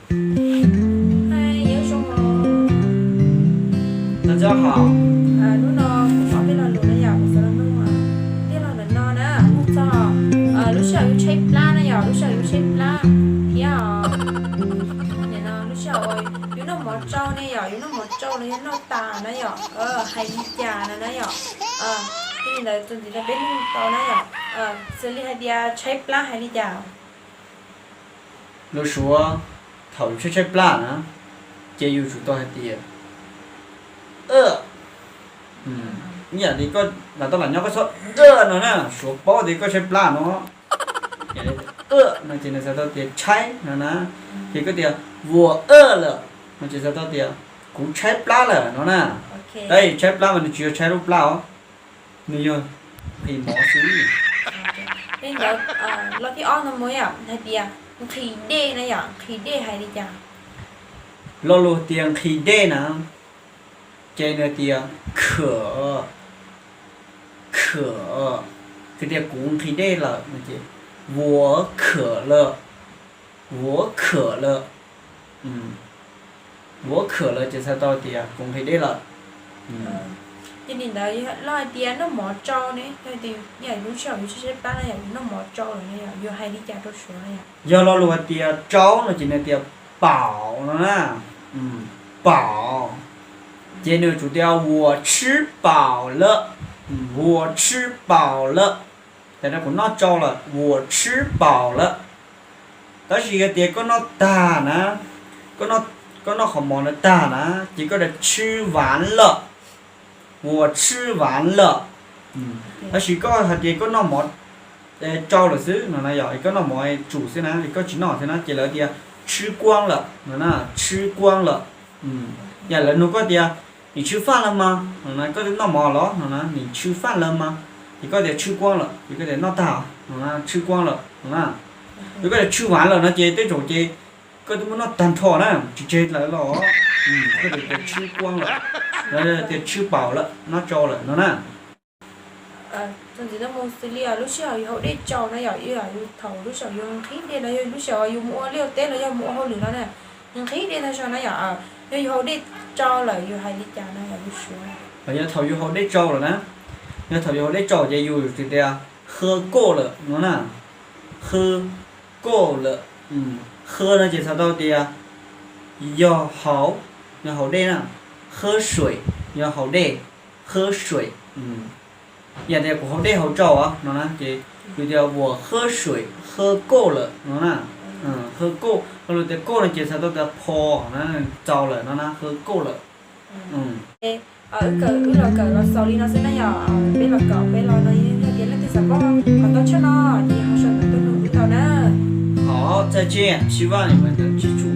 Hais, nyob zoo os. Hnub no kuv pom peb lo lus na yom, kuv xav los nug tiag los ntawm no na, nug txog lub sij hawm yus tshaib plab na yom, lub sij hawm yus tshaib plab thiab os, nim no lub sij hawm yus noj mov tsau ne yom, yus noj mov tsau los yog noj tas na yom, hais li cas no na yom. Yog li ntawd txuas ntxiv rau peb nug tau na yom, xws li hais tias tshaib plab hais li cas? Lus Suav, thaum yus tshaib tshaib plab na, ces yus tsum tau hais tias, ib yam li koj lam tau lam nyob koj txhob ib no na, Suav paub tias koj tshaib plab no. Ib no ces nws txhais tau tias tshaib no na, ces koj tias 我饿了 no ces txhais tau tias kuv tshaib plab lawm no na. Tab sis tshaib plab mas nws tsis yog tshaib lub plab os, nws yog nqhis mov xwb. Li ntawd, lo thib ob no mus yom, hais tias nqhis dej na yom, nqhis dej hais li cas? Lo lus tias nqhis dej na, ces nws tias 渴, 渴, ces tias kuv nqhis dej lawm no ces 我渴了, 我渴了, 我渴了 ces txhais tau tias kuv nqhis dej lawm. Ces li ntawd lub hais tias noj mov tsau ne, yog tias yus lub sij hawm yus tshaib tshaib plab no yom, yus noj mov tsau lawm no yom, yus hais li cas rau Suav no yom? Yog lo lus hais tias tsau no ces nws tias 饱 no na, 饱, ces nws tsum tias 我吃饱了, 我吃饱了, ces kuv noj tsau lawm, 我吃饱了. Tab sis yog tias koj noj tag na, koj noj qhov mov ntawd tag na, ces koj tias 吃完了, 我吃完了. Tab sis koj hais tias koj noj mov tsau lawm xwb no na yom, es koj noj mov tsum xwb na, es koj tsis noj xwb na, ces lawv tias 吃光了 no na, 吃光了. Yam lawv nug koj tias 你吃饭了吗 no na, koj noj mov los no na, 你吃饭了吗, ces koj tias 吃光了 ces koj tias noj tag no na, 吃光了 no na. Yog koj tias 吃完了 no ces tej zaum ces koj twb muab noj tag nrho na, tsis tseg lawm los, koj tias 吃光了, tias 吃饱了, noj tsau lawm no na. Txuas ntxiv no mus xws li lub sij hawm yus haus dej tsau na yom, yog thaum lub sij hawm yus nqhis dej los yog lub sij hawm yus mus ua liaj ua teb los yog mus ua hauj lwm no na, yus nqhis dej tag zog na yom, yog yus haus dej tsau lawm yus hais li cas no yom lub Suav? Yog thaum yus haus dej tsau lawm na, yog thaum yus haus dej tsau ces yus tsum tias 喝够了 no na, 喝够了. 喝 no ces txhais tau tias yog haus, yog haus dej na, 喝水 yog haus dej, 喝水. Yam tias kuv haus dej haus tsau no na, ces yus tias 我喝水喝够了 no na. 喝够, lo lus tias 够 no ces txhais tau tias phoo, txaus lawm no na, 喝够了. Wb kawm, wb los kawm los xaus li no xwb na yom, peb los kawm peb los no yog tias leej twg xav paub qhov tau tshaj no ces ho sau ntawv tuaj nug wb tau na. 好，再见，希望你们能记住。